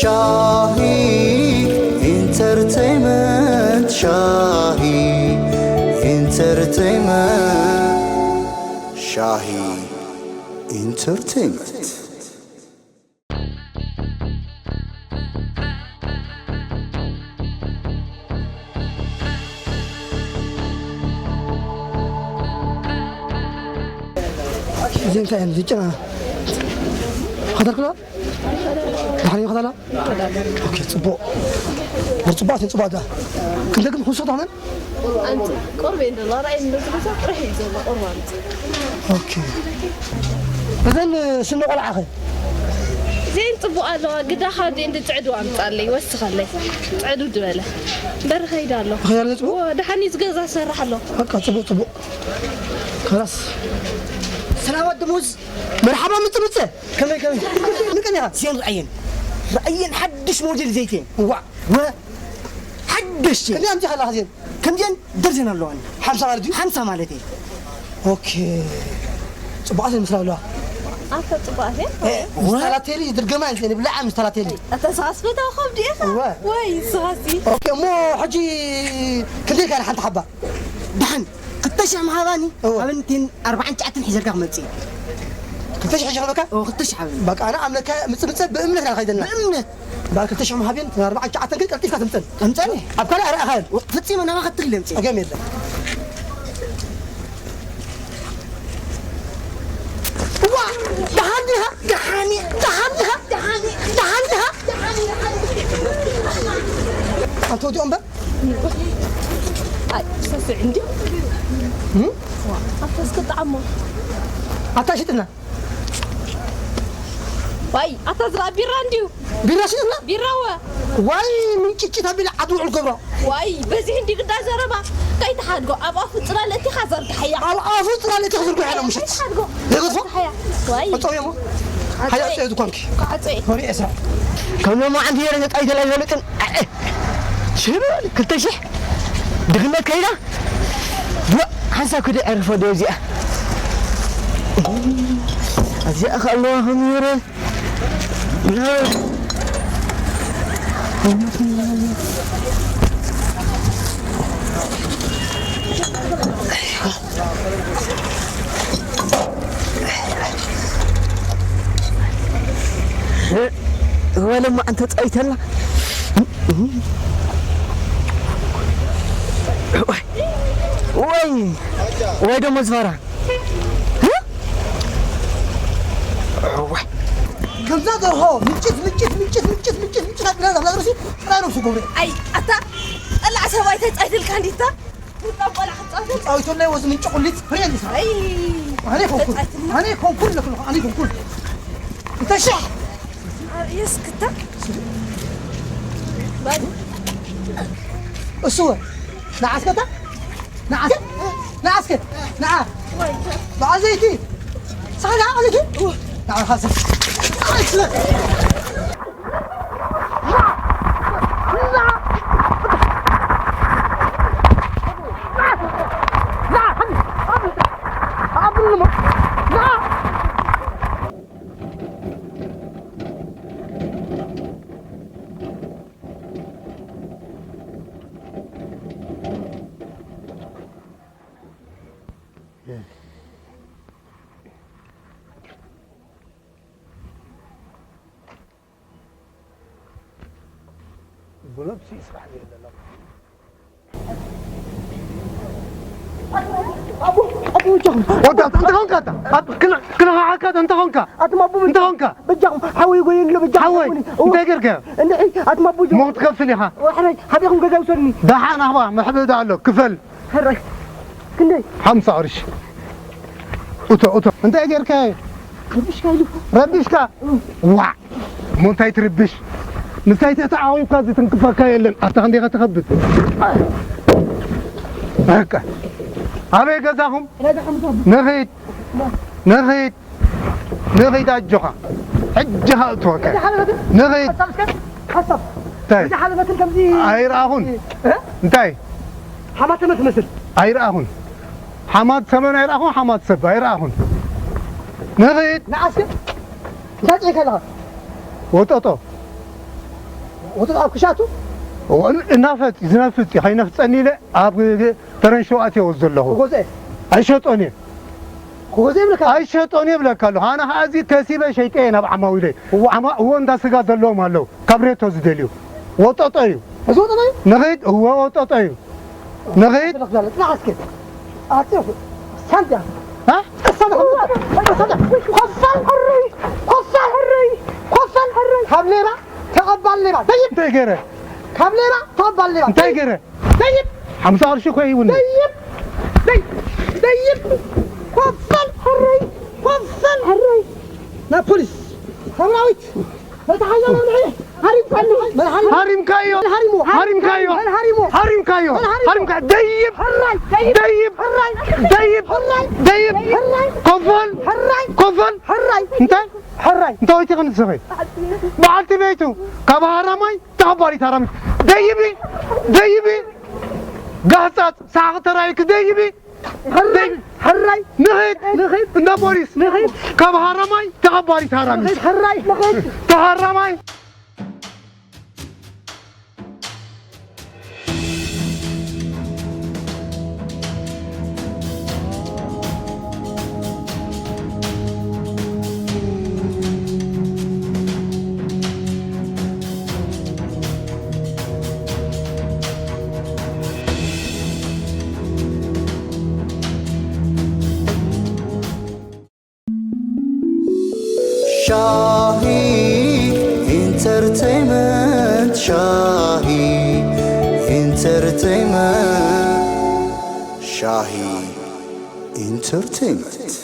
ሻሂ ኢንተርቴይመንት፣ ሻሂ ኢንተርቴይመንት፣ ሻሂ ኢንተርቴይመንት። እዚን እንታይ እየን ዝጭና? ኸተልክሎ? ደሓን እዩ ኸተላ? ኦኬ፣ ጽቡቕ። ብር ጽቡቕ፣ ጽቡቕ ዳ። ክንደ ግን ሁሶ ታመን? ኣንቲ ቆርቤ እንደላ ራእይ እንደዚ ገዛ ጥራሕ እዩ ዘሎ፣ ቆርባ ኣንቲ። ኦኬ። እዘን ስነ ቆልዓ ኸ? ዜን ጽቡቕ ኣለዋ፣ ግዳ ካብ ዜን ጽዕዱ ኣምጻለይ፣ ወስኸለይ። ጽዕዱ ዝበለ። በሪ ኸይዳ ኣሎ። ኸይዳ ኣሎ ጽቡቕ? ወ-፣ ደሓን እዩ ዝገዛ ሰርሕ ኣሎ። በቃ፣ ጽቡቕ፣ ጽቡቕ። ከላስ። ሰላም ወዲ ሙዝ። መርሓባ፣ ምጽ፣ ምጽ። ከመይ፣ ከመይ? ንቀን ኢኻ። ዜን ርኣየን። ርኣየን ሓድሽ ሞዴል ዘይት እየን። እዋ። ወ-፣ ሓድሽ እየን። ክንደይ ኣምጺኻ ኣለኻ ዜን? ከምዚአን ደርዘን ኣለዋኒ። ሓምሳ ማለት እዩ? ሓምሳ ማለት እዩ። ኦኬ። ጽቡቓት እየን ምስላ ኣለዋ። ኣታ ጽቡቓት እየን? እ፣ ምስ ታላቴሊ ድርገማ እየን፣ ብላዓ ምስ ታላቴሊ። ኣታ ንስኻስ ፈታዊ ከብዲ ኢኻ? እወ። ወይ፣ ንስኻሲ? ኦኬ፣ እሞ ሕጂ ክንደይ ኢልካ ሓንቲ ሓባ? ደሓን፣ ክልተ ሽሕ ምሃባኒ፣ እወ። ኣብንቲን ኣርባዓን ትሽዓተን ሒዘልካ ክመጽእ እየ። ክልተ ሽሕ ሒዘልካ? እወ፣ ክልተ ሽሕ ሃበኒ። በቃ፣ ኣነ ኣምነካ ምጽ-፣ ምጽ-፣ ብእምነት ኢና ኸይደና። ብእምነት። በቃ፣ ክልተ ሽሕ ምሃብን፣ ኣርባዓን ትሽዓተን ግን ቀልጢፍካ ትምጸን። ከምጸኒ? ኣብ ካልእ ኣረኣኻን። ወ-፣ ፈጺመ ናባኻ ትልለ ምጽእ። ጸገም የለን። እዋ፣ ደሓን ዲኻ? ደሓን እየ። ደሓን ዲኻ? ደሓን እየ። ደሓን ዲኻ? ደሓን እየ። ኣንተ ወዲኦም እምበር? ኣይ፣ ሰስዕ እንዲ። እም? ዋ፣ ኣታ እስኪ ጣዕሞ። ኣታ ሽጥና። ዋይ፣ ኣታ ዝራ ቢራ እንዲዩ። ቢራ ሽጥና? ቢራ ወ። ዋይ፣ ምንጭጭት ኣቢለ ዓዲ ውዕል ገብሮ። ዋይ፣ በዚ እንዲ ግዳ ዘረባ። ከይትሓድጎ፣ ኣብ ኣፉ ጽላል እቲኻ ዘርግሓያ። ኣብ ኣፉ ጽላል እቲኻ ዘርግሓያ ነው ምሽት። ከይትሓድጎ። ዘይገድፎ? ዘርግሓያ። ዋይ። ዕጸው እሞ። ሓያ ዕጸው እየ ዝኾንኪ። ዕጸው እየ። ወሪ ዕስራ። ከም ሎማዓንቲ ገይረ ተጣይተላ ይፈልጥን። ኣኤ። ሽህ በል፣ ክልተ ሽሕ ድኽነት ከይዳ። ዶ፣ ሓንሳብ ክደ ዕርፎ ዶ እዚኣ። እዚኣ ከ ኣለዋ ከም ይረ። ወለማ ኣንተ ጸይተላ። ወይ፣ ወይ ደሞ ዝፈራ። እዋ። ከምዛ ደርሆ ምጭት፣ ምጭት፣ ምጭት፣ ምጭት፣ ምጭት፣ ምጭት ኣቢላ ዘላ ርእሲ ጥራይ ነብሱ ገብረ። ኣይ፣ ኣታ ጠላዕ ሰብኣይ ተጻይትልካ እንዲታ? ቁጣ ቆልዓ ክትጻይትል? ጻዊቶላይ ወዚ ምንጭ ቁሊት ፍሬ እንዲሳ። ኣይ፣ ኣነ ኮንኩል። ተጻይትና። ኣነ ኮንኩል ለክልኹ፣ ኣነ ኮንኩል። እንተ ሽሕ። የስክታ። ባል። እሱ ወ-፣ ንዓስከታ? ንዓስከ? ንዓስከ? ንዓ። በዓል ዘይቲ። ሳላ ዓለቲ። ንዓ ሓሰብ። ብነብሲ ይስራሕ የለን። ኣቦ፣ ኣቦ፣ ጃኹም። ወዳ፣ እንታይ ኾንካ ኣታ? ኣብ፣ ክል-፣ ክልኻዓካ እንታይ ኾንካ? ኣቱም ኣቦ፣ እንታይ ኾንካ? በጃኹም፣ ሓወይ ጎየኒ ኣሎ፣ በጃኹም ሓወይ፣ ሓውኒ። እዎ። እንታይ ጌርካዮ? እንድዒ፣ ኣቱም ኣቦ፣ ጃኹም። ሞት ትከፍል ኢኻ። ወሕረይ፣ ሓቢኹም ገዛ ውሰዱኒ። ደሓን ኣሕዋ፣ መሕብእ ዶ ኣሎ? ክፈል። ሕራይ። ክንደይ? ሓምሳ ቅርሺ። እቶ፣ እቶ። እንታይ ጌርካዮ? ረቢሽካ ኢሉ። ረቢሽካ? እም። ዋዕ። እሞ እንታይ ትርብሽ? ምስታይ ተተዓዊብካ ዝትንክፈካ የለን። ኣታ ክንደይ ኸ ትኸብድ? በቃ። ኣበይ ገዛኹም? ረጋ ሓምሳ። ንኺድ። ንኺድ። ንኺድ ኣጆኻ። ሕጂ ኸ እትወካ። እዚ ሓለፈትን ንኺድ። ሓሳብ እስከ ሓሳብ። እንታይ? እዚ ሓለፈትን ከምዚ ኣይረኣኹን። እ? እንታይ? ሓማት ተመ ትመስል። ኣይረኣኹን። ሓማት ተመን ኣይረኣኹን፣ ሓማት ሰብ ኣይረኣኹን። ንኺድ። ንዓስከ እንታይ ጽሒካ ኣለኻ? ወጠጦ። ወጥጥ ኣብ ክሻቱ እናፈጥ ዝነፍጥ እዩ። ከይነፍፀኒ ኢለ ኣብ ተረን ሸውዓተ እየ ዘለኹ። ክጎዘ ኣይሸጦን እየ። ክጎዘ ይብለካ። ኣይሸጦን እየ ይብለካ ኣለኹ። ኣነ ከዓ እዚ ከሲበ ሸይጠ እየ ናብ ዓማዊለይ። እዋ። ዓማ-፣ እዎ እንዳ ስጋ ዘለዎም ኣለዉ። ካብ ሬቶ ዝደልዩ። ወጠጦ እዩ። እዚ ወጠጦ እዩ? ንኸይድ፣ እዎ ወጠጦ እዩ። ንኸይድ። ጽናሕ እስኪ። ኣጽፍ። ሳንቲያ። እ? ሳንቲያ። ኮፋል ሕሩይ። ኮፋል ሕሩይ። ኮፋል ሕሩይ። ካብ ሌባ ተቐባል ሌባ። ደይብ። እንታይ ገይረ? ካብ ሌባ ተቐባል ሌባ። እንታይ ገይረ? ደይብ። ሓምሳ ቅርሺ እኮ ይውኒ። ደይብ። ደይ-፣ ደይብ። ኮፋል ሕሩይ። ኮፋል ሕሩይ። ናብ ፖሊስ። ሰራዊት። መታሓያ መምርሒ። ሃሪምካዮ። መን ሃሪሙ? ሃሪምካዮ። መን ሃሪሙ? ሃሪምካዮ። መን ሃሪሙ? ሃሪምካዮ። መን ሃሪሙ? ሃሪምካ-፣ ደይብ። ሕራይ። ደይብ። ደይብ። ሕራይ። ደይብ። ሕራይ። ደይብ። ሕራይ። ኮፈል። ሕራይ። ኮፈል። ሕራይ። እንታይ? ሕራይ። እንታይ ወይትኽን ዝሰኸይ? በዓልቲ ቤቱ ካብ ሃራማይ ተቐባሊት ሃራሚት። ደይቢ። ደይቢ። ጋህጻጽ ሳኽ ተራይክ ደይቢ። ሕራይ። ደይቢ። ሕራይ። ንኺድ። ንኺድ። እንዳ ፖሊስ። ንኺድ። ካብ ሃራማይ ተቐባሊት ሃራሚት። ንኺድ። ሕራይ። ንኺድ። ተሃራማይ። ሻሂ ኢንተርቴይመንት፣ ሻሂ ኢንተርቴይመንት፣ ሻሂ ኢንተርቴይመንት።